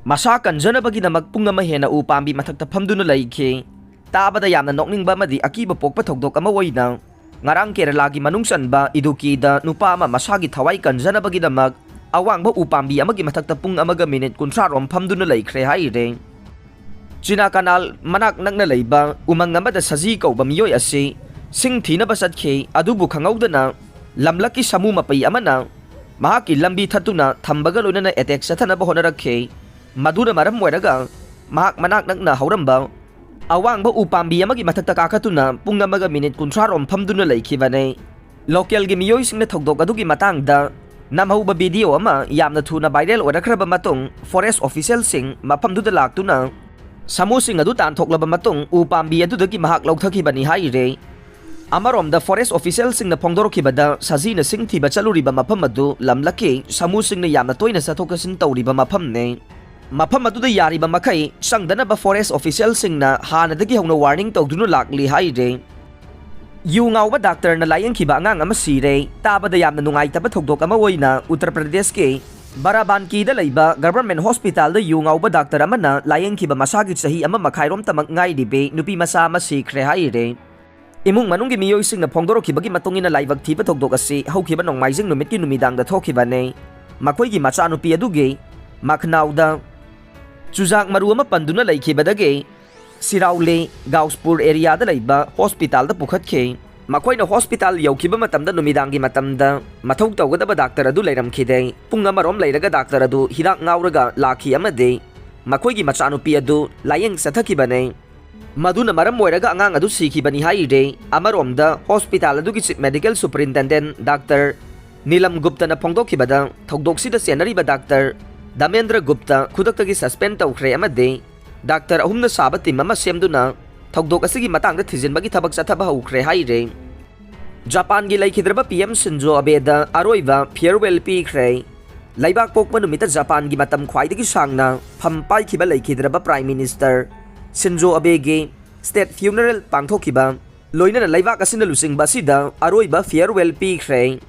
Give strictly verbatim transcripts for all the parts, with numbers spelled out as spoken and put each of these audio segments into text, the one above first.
ꯃꯁꯥ ꯀꯟꯖꯅꯕꯒꯤꯗꯃꯛ ꯄꯨꯡ ꯑꯃ ꯍꯦꯟꯅ ꯎ ꯄꯥꯝꯕꯤ ꯃꯊꯛꯇ ꯐꯝꯗꯨꯅ ꯂꯩꯈꯤ꯫ ꯇꯥꯕꯗ ꯌꯥꯝꯅ ꯅꯣꯛꯅꯤꯡꯕ ꯑꯃꯗꯤ ꯑꯀꯤꯕ ꯄꯣꯛꯄ ꯊꯧꯗꯣꯛ ꯑꯃ ꯑꯣꯏꯅ, ꯉꯔꯥꯡ ꯀꯦꯔꯂꯥꯒꯤ ꯃꯅꯨꯡ ꯆꯟꯕ ꯏꯗꯨꯀꯤꯗ ꯅꯨꯄꯥ ꯑꯃ ꯃꯁꯥꯒꯤ ꯊꯋꯥꯏ ꯀꯟꯖꯅꯕꯒꯤꯗꯃꯛ ꯑꯋꯥꯡꯕ ꯎ ꯄꯥꯝꯕꯤ ꯑꯃꯒꯤ ꯃꯊꯛꯇ ꯄꯨꯡ ꯑꯃꯒ ꯃꯤꯅꯤꯠ ꯀꯨꯟꯊ꯭ꯔꯥ ꯔꯣꯝ ꯐꯝꯗꯨꯅ ꯂꯩꯈ꯭ꯔꯦ ꯍꯥꯏꯔꯦ꯫ ꯆꯤꯅꯥ ꯀꯅꯥꯜ ꯃꯅꯥꯛ ꯅꯛꯅ ꯂꯩꯕ ꯎꯃꯪ ꯑꯃꯗ ꯁꯖꯤ ꯀꯧꯕ ꯃꯤꯑꯣꯏ ꯑꯁꯤ ꯁꯤꯡ ꯊꯤꯅꯕ ꯆꯠꯈꯤ, ꯑꯗꯨꯕꯨ ꯈꯪꯍꯧꯗꯅ ꯂꯝꯂꯛꯀꯤ ꯁꯥꯃꯨ ꯃꯄꯩ ꯑꯃꯅ ꯃꯍꯥꯛꯀꯤ ꯂꯝꯕꯤ ꯊꯠꯇꯨꯅ ꯊꯝꯕꯒ ꯂꯣꯏꯅꯅ ꯑꯦꯇꯦꯛ ꯆꯠꯊꯅꯕ ꯍꯣꯠꯅꯔꯛꯈꯤ꯫ ꯃꯗꯨꯅ ꯃꯔꯝ ꯑꯣꯏꯔꯒ ꯃꯍꯥꯛ ꯃꯅꯥꯛ ꯅꯛꯅ ꯍꯧꯔꯝꯕ ꯑꯋꯥꯡꯕ ꯎ ꯄꯥꯝꯕꯤ ꯑꯃꯒꯤ ꯃꯊꯛꯇ ꯀꯥꯈꯠꯇꯨꯅ ꯄꯨꯡ ꯑꯃꯒ ꯃꯤꯅꯤꯠ ꯀꯨꯟꯊ꯭ꯔꯥ ꯔꯣꯝ ꯐꯝꯗꯨꯅ ꯂꯩꯈꯤꯕꯅꯤ꯫ ꯂꯣꯀꯦꯜꯒꯤ ꯃꯤꯑꯣꯏꯁꯤꯡꯅ ꯊꯧꯗꯣꯛ ꯑꯗꯨꯒꯤ ꯃꯇꯥꯡꯗ ꯅꯝꯍꯧꯕ ꯚꯤꯗꯤꯑꯣ ꯑꯃ ꯌꯥꯝꯅ ꯊꯨꯅ ꯚꯥꯏꯔꯦꯜ ꯑꯣꯏꯔꯛꯈ꯭ꯔꯕ ꯃꯇꯨꯡ, ꯐꯣꯔꯦꯁ ꯑꯣꯐꯤꯁꯤꯌꯦꯜꯁꯤꯡ ꯃꯐꯝꯗꯨꯗ ꯂꯥꯛꯇꯨꯅ ꯁꯥꯃꯨꯁꯤꯡ ꯑꯗꯨ ꯇꯥꯟꯊꯣꯛꯂꯕ ꯃꯇꯨꯡ, ꯎ ꯄꯥꯝꯕꯤ ꯑꯗꯨꯗꯒꯤ ꯃꯍꯥꯛ ꯂꯧꯊꯈꯤꯕꯅꯤ ꯍꯥꯏꯔꯦ꯫ ꯑꯃꯔꯣꯝꯗ, ꯐꯣꯔꯦꯁ ꯑꯣꯐꯤꯁꯤꯌꯦꯜꯁꯤꯡꯅ ꯐꯣꯡꯗꯣꯔꯛꯈꯤꯕꯗ, ꯁꯖꯤꯅ ꯁꯤꯡ ꯊꯤꯕ ꯆꯠꯂꯨꯔꯤꯕ ꯃꯐꯝ ꯑꯗꯨ ꯂꯝꯂꯛꯀꯤ ꯁꯥꯃꯨꯁꯤꯡꯅ ꯌꯥꯝꯅ ꯇꯣꯏꯅ ꯆꯠꯊꯣꯛ ꯆꯠꯁꯤꯟ ꯇꯧꯔꯤꯕ ꯃꯐꯝꯅꯤ꯫ ꯃꯐꯝ ꯑꯗꯨꯗ ꯌꯥꯔꯤꯕ ꯃꯈꯩ ꯆꯪꯗꯅꯕ ꯐꯣꯔꯦꯁ ꯑꯣꯐꯤꯁꯤꯌꯦꯜꯁꯤꯡꯅ ꯍꯥꯟꯅꯗꯒꯤ ꯍꯧꯅ ꯋꯥꯔꯅꯤꯡ ꯇꯧꯗꯨꯅ ꯂꯥꯛꯂꯤ ꯍꯥꯏꯔꯦ꯫ ꯌꯨ ꯉꯥꯎꯕ ꯗꯥꯛꯇꯔꯅ ꯂꯥꯌꯦꯡꯈꯤꯕ ꯑꯉꯥꯡ ꯑꯃ ꯁꯤꯔꯦ꯫ ꯇꯥꯕꯗ ꯌꯥꯝꯅ ꯅꯨꯡꯉꯥꯏꯇꯕ ꯊꯧꯗꯣꯛ ꯑꯃ ꯑꯣꯏꯅ ꯎꯠꯇꯔ ꯄ꯭ꯔꯗꯦꯁꯀꯤ ꯕꯥꯔꯥꯕꯥꯟꯀꯤꯗ ꯂꯩꯕ ꯒꯚꯔꯟꯃꯦꯟꯠ ꯍꯣꯁꯄꯤꯇꯥꯜꯗ ꯌꯨ ꯉꯥꯎꯕ ꯗꯥꯛꯇꯔ ꯑꯃꯅ ꯂꯥꯌꯦꯡꯈꯤꯕ ꯃꯁꯥꯒꯤ ꯆꯍꯤ ꯑꯃ ꯃꯈꯥꯏꯔꯣꯝꯇꯃꯛ ꯉꯥꯏꯔꯤꯕꯤ ꯅꯨꯄꯤ ꯃꯆꯥ ꯑꯃ ꯁꯤꯈ꯭ꯔꯦ ꯍꯥꯏꯔꯦ꯫ ꯏꯃꯨꯡ ꯃꯅꯨꯡꯒꯤ ꯃꯤꯑꯣꯏꯁꯤꯡꯅ ꯐꯣꯡꯗꯣꯔꯛꯈꯤꯕꯒꯤ ꯃꯇꯨꯡ ꯏꯟꯅ, ꯂꯥꯏꯕꯛ ꯊꯤꯕ ꯊꯧꯗꯣꯛ ꯑꯁꯤ ꯍꯧꯈꯤꯕ ꯅꯣꯡꯃꯥꯏꯖꯤꯡ ꯅꯨꯃꯤꯠꯀꯤ ꯅꯨꯃꯤꯗꯥꯡꯗ ꯊꯣꯛꯈꯤꯕꯅꯤ꯫ ꯃꯈꯣꯏꯒꯤ ꯃꯆꯥꯅꯨꯄꯤ ꯑꯗꯨꯒꯤ ꯃꯈꯅꯥꯎꯗ ꯆꯨꯖꯥꯛ ꯃꯔꯨ ꯑꯃ ꯄꯟꯗꯨꯅ ꯂꯩꯈꯤꯕꯗꯒꯤ ꯁꯤꯔꯥꯎꯂꯤ ꯒꯥꯎꯁꯄꯨꯔ ꯑꯦꯔꯤꯌꯥꯗ ꯂꯩꯕ ꯍꯣꯁꯄꯤꯇꯥꯜꯗ ꯄꯨꯈꯠꯈꯤ꯫ ꯃꯈꯣꯏꯅ ꯍꯣꯁꯄꯤꯇꯥꯜ ꯌꯧꯈꯤꯕ ꯃꯇꯝꯗ ꯅꯨꯃꯤꯗꯥꯡꯒꯤ ꯃꯇꯝꯗ ꯃꯊꯧ ꯇꯧꯒꯗꯕ ꯗꯥꯛꯇꯔ ꯑꯗꯨ ꯂꯩꯔꯝꯈꯤꯗꯦ꯫ ꯄꯨꯡ ꯑꯃꯔꯣꯝ ꯂꯩꯔꯒ ꯗꯥꯛꯇꯔ ꯑꯗꯨ ꯍꯤꯗꯥꯛ ꯉꯥꯎꯔꯒ ꯂꯥꯛꯈꯤ ꯑꯃꯗꯤ ꯃꯈꯣꯏꯒꯤ ꯃꯆꯥꯅꯨꯄꯤ ꯑꯗꯨ ꯂꯥꯌꯦꯡ ꯆꯠꯊꯈꯤꯕꯅꯤ꯫ ꯃꯗꯨꯅ ꯃꯔꯝ ꯑꯣꯏꯔꯒ ꯑꯉꯥꯡ ꯑꯗꯨ ꯁꯤꯈꯤꯕꯅꯤ ꯍꯥꯏꯔꯦ꯫ ꯑꯃꯔꯣꯝꯗ, ꯍꯣꯁꯄꯤꯇꯥꯜ ꯑꯗꯨꯒꯤ chief medical superintendent doctor Nilam ꯒꯨꯞꯇꯅ ꯐꯣꯡꯗꯣꯛꯈꯤꯕꯗ, ꯊꯧꯗꯣꯛꯁꯤꯗ ꯆꯦꯟꯅꯔꯤꯕ ꯗꯥꯛꯇꯔ ꯗꯥꯃꯦꯟꯗ꯭ꯔ ꯒꯨꯞꯇ ꯈꯨꯗꯛꯇꯒꯤ ꯁꯁꯄꯦꯟ ꯇꯧꯈ꯭ꯔꯦ ꯑꯃꯗꯤ ꯗꯥꯛꯇꯔ ꯑꯍꯨꯝꯅ ꯁꯥꯕ ꯇꯤꯝ ꯑꯃ ꯁꯦꯝꯗꯨꯅ ꯊꯧꯗꯣꯛ ꯑꯁꯤꯒꯤ ꯃꯇꯥꯡꯗ ꯊꯤꯖꯤꯟꯕꯒꯤ ꯊꯕꯛ ꯆꯠꯊꯕ ꯍꯧꯈ꯭ꯔꯦ ꯍꯥꯏꯔꯦ꯫ ꯖꯄꯥꯟꯒꯤ ꯂꯩꯈꯤꯗ꯭ꯔꯕ ꯄꯤ ꯑꯦꯝ ꯁꯤꯟꯖꯣ ꯑꯕꯦꯗ ꯑꯔꯣꯏꯕ ꯐꯤꯌꯔꯋꯦꯜ ꯄꯤꯈ꯭ꯔꯦ꯫ ꯂꯩꯕꯥꯛ ꯄꯣꯛꯄ ꯅꯨꯃꯤꯠꯇ ꯖꯄꯥꯟꯒꯤ ꯃꯇꯝ ꯈ꯭ꯋꯥꯏꯗꯒꯤ ꯁꯥꯡꯅ ꯐꯝ ꯄꯥꯏꯈꯤꯕ ꯂꯩꯈꯤꯗ꯭ꯔꯕ ꯄ꯭ꯔꯥꯏꯝ ꯃꯤꯅꯤꯁꯇꯔ ꯁꯤꯟꯖꯣ ꯑꯕꯦꯒꯤ ꯁ꯭ꯇꯦꯠ ꯐ꯭ꯌꯨꯅꯔꯦꯜ ꯄꯥꯡꯊꯣꯛꯈꯤꯕ, ꯂꯣꯏꯅꯅ ꯂꯩꯕꯥꯛ ꯑꯁꯤꯅ ꯂꯨꯆꯤꯡꯕ ꯑꯁꯤꯗ ꯑꯔꯣꯏꯕ ꯐꯤꯌꯔꯋꯦꯜ ꯄꯤꯈ꯭ꯔꯦ꯫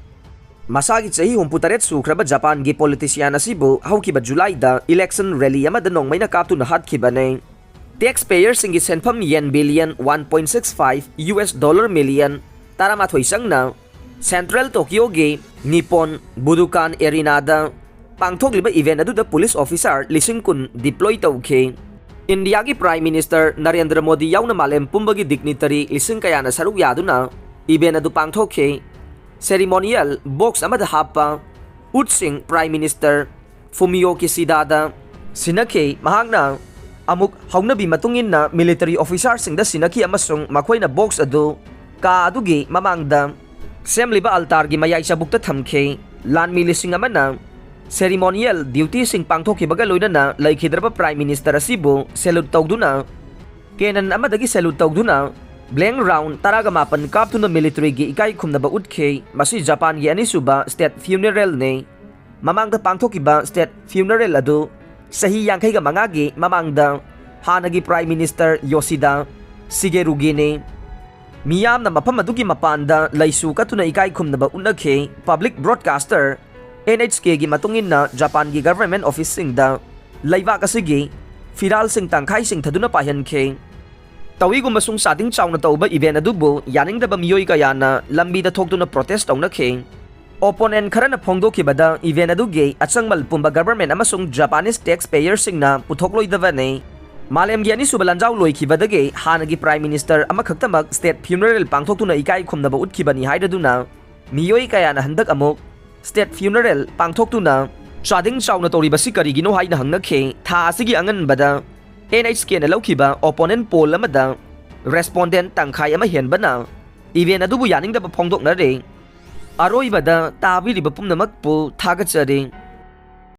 ꯃꯁꯥꯒꯤ ꯆꯍꯤ ꯍꯨꯝꯐꯨ ꯇꯔꯦꯠ ꯁꯨꯈ꯭ꯔꯕ ꯖꯄꯥꯟꯒꯤ politician ꯑꯁꯤꯕꯨ ꯍꯧꯈꯤꯕ July ꯗ election rally ꯑꯃꯗ ꯅꯣꯡꯃꯩꯅ ꯀꯥꯞꯇꯨꯅ ꯍꯥꯠꯈꯤꯕꯅꯤ꯫ Taxpayer ꯁꯤꯡꯒꯤ ꯁꯦꯟꯐꯝ yen billion one point six five, U S dollar million ꯇꯔꯥꯃꯥꯊꯣꯏ ꯆꯪꯅ Central Tokyo ꯒꯤ Nippon Budokan Arena ꯗ ꯄꯥꯡꯊꯣꯛꯂꯤꯕ event ꯑꯗꯨꯗ police officer ꯂꯤꯁꯤꯡ ꯀꯨꯟ deploy ꯇꯧꯈꯤ꯫ ꯏꯟꯗꯤꯌꯥꯒꯤ Prime Minister ꯅꯔꯦꯟꯗ꯭ꯔ ꯃꯣꯗꯤ ꯌꯥꯎꯅ ꯃꯥꯂꯦꯝ ꯄꯨꯝꯕꯒꯤ dignitary ꯂꯤꯁꯤꯡ ꯀꯌꯥꯅ ꯁꯔꯨꯛ ꯌꯥꯗꯨꯅ event ꯑꯗꯨ ꯄꯥꯡꯊꯣꯛꯈꯤ꯫ Ceremonial box ꯑꯃꯗ ꯍꯥꯞꯄ ꯎꯠꯁꯤꯡ Prime Minister Fumio Kishida ꯗ ꯁꯤꯟꯅꯈꯤ꯫ ꯃꯍꯥꯛꯅ ꯑꯃꯨꯛ ꯍꯧꯅꯕꯤ ꯃꯇꯨꯡ ꯏꯟꯅ military officer ꯁꯤꯡꯗ ꯁꯤꯟꯅꯈꯤ ꯑꯃꯁꯨꯡ ꯃꯈꯣꯏꯅ box ꯑꯗꯨ ꯀꯥ ꯑꯗꯨꯒꯤ ꯃꯃꯥꯡꯗ ꯁꯦꯝꯂꯤꯕ altar ꯒꯤ ꯃꯌꯥꯏ ꯆꯕꯨꯛꯇ ꯊꯝꯈꯤ꯫ ꯂꯥꯟꯃꯤ ꯂꯤꯁꯤꯡ ꯑꯃꯅ ceremonial duty ꯁꯤꯡ ꯄꯥꯡꯊꯣꯛꯈꯤꯕꯒ ꯂꯣꯏꯅꯅ ꯂꯩꯈꯤꯗ꯭ꯔꯕ Prime Minister ꯑꯁꯤꯕꯨ salute ꯇꯧꯗꯨꯅ, cannon ꯑꯃꯗꯒꯤ salute ꯇꯧꯗꯨꯅ, blank round ꯇꯔꯥꯒ ꯃꯥꯄꯟ ꯀꯥꯞꯇꯨꯅ military ꯒꯤ ꯏꯀꯥꯏ ꯈꯨꯝꯅꯕ ꯎꯠꯈꯤ꯫ ꯃꯁꯤ ꯖꯄꯥꯟꯒꯤ ꯑꯅꯤꯁꯨꯕ state funeral ꯅꯤ꯫ ꯃꯃꯥꯡꯗ ꯄꯥꯡꯊꯣꯛꯈꯤꯕ state funeral ꯑꯗꯨ ꯆꯍꯤ ꯌꯥꯡꯈꯩꯒ ꯃꯉꯥꯒꯤ ꯃꯃꯥꯡꯗ ꯍꯥꯟꯅꯒꯤ Prime Minister Yoshida Shigerugi ꯅꯤ꯫ ꯃꯤꯌꯥꯝꯅ ꯃꯐꯝ ꯑꯗꯨꯒꯤ ꯃꯄꯥꯟꯗ ꯂꯩꯁꯨ ꯀꯠꯇꯨꯅ ꯏꯀꯥꯏ ꯈꯨꯝꯅꯕ ꯎꯠꯅꯈꯤ꯫ Public broadcaster N H K ꯒꯤ ꯃꯇꯨꯡ ꯏꯟꯅ, ꯖꯄꯥꯟꯒꯤ government office ꯁꯤꯡꯗ ꯂꯩꯕꯥꯛ ꯑꯁꯤꯒꯤ ꯐꯤꯔꯥꯜꯁꯤꯡ ꯇꯪꯈꯥꯏ ꯆꯤꯡꯊꯗꯨꯅ ꯄꯥꯏꯍꯟꯈꯤ꯫ ꯇꯧꯏꯒꯨꯝꯕꯁꯨꯡ ꯆꯥꯗꯤꯡ ꯆꯥꯎꯅ ꯇꯧꯕ event ꯑꯗꯨꯕꯨ ꯌꯥꯅꯤꯡꯗꯕ ꯃꯤꯑꯣꯏ ꯀꯌꯥꯅ ꯂꯝꯕꯤꯗ ꯊꯣꯛꯇꯨꯅ protest ꯇꯧꯅꯈꯤ꯫ Opponent ꯈꯔꯅ ꯐꯣꯡꯗꯣꯛꯈꯤꯕꯗ, event ꯑꯗꯨꯒꯤ ꯑꯆꯪꯃꯜ ꯄꯨꯝꯕ government ꯑꯃꯁꯨꯡ Japanese taxpayer ꯁꯤꯡꯅ ꯄꯨꯊꯣꯛꯂꯣꯏꯗꯕꯅꯤ꯫ ꯃꯥꯂꯦꯝꯒꯤ ꯑꯅꯤꯁꯨꯕ ꯂꯥꯟꯖꯥꯎ ꯂꯣꯏꯈꯤꯕꯗꯒꯤ ꯍꯥꯟꯅꯒꯤ Prime Minister ꯑꯃꯈꯛꯇꯃꯛ state funeral ꯄꯥꯡꯊꯣꯛꯇꯨꯅ ꯏꯀꯥꯏ ꯈꯨꯝꯅꯕ ꯎꯠꯈꯤꯕꯅꯤ ꯍꯥꯏꯔꯗꯨꯅ, ꯃꯤꯑꯣꯏ ꯀꯌꯥꯅ ꯍꯟꯗꯛ ꯑꯃꯨꯛ state funeral ꯄꯥꯡꯊꯣꯛꯇꯨꯅ ꯆꯥꯗꯤꯡ ꯆꯥꯎꯅ ꯇꯧꯔꯤꯕꯁꯤ ꯀꯔꯤꯒꯤꯅꯣ ꯍꯥꯏꯅ ꯍꯪꯅꯈꯤ꯫ ꯊꯥ ꯑꯁꯤꯒꯤ ꯑꯉꯟꯕꯗ N H K ꯅ ꯂꯧꯈꯤꯕ opinion poll ꯑꯃꯗ respondent ꯇꯪꯈꯥꯏ ꯑꯃ ꯍꯦꯟꯕꯅ event ꯑꯗꯨꯕꯨ ꯌꯥꯅꯤꯡꯗꯕ ꯐꯣꯡꯗꯣꯛꯅꯔꯦ꯫ ꯑꯔꯣꯏꯕꯗ ꯇꯥꯕꯤꯔꯤꯕ ꯄꯨꯝꯅꯃꯛꯄꯨ ꯊꯥꯒꯠꯆꯔꯤ꯫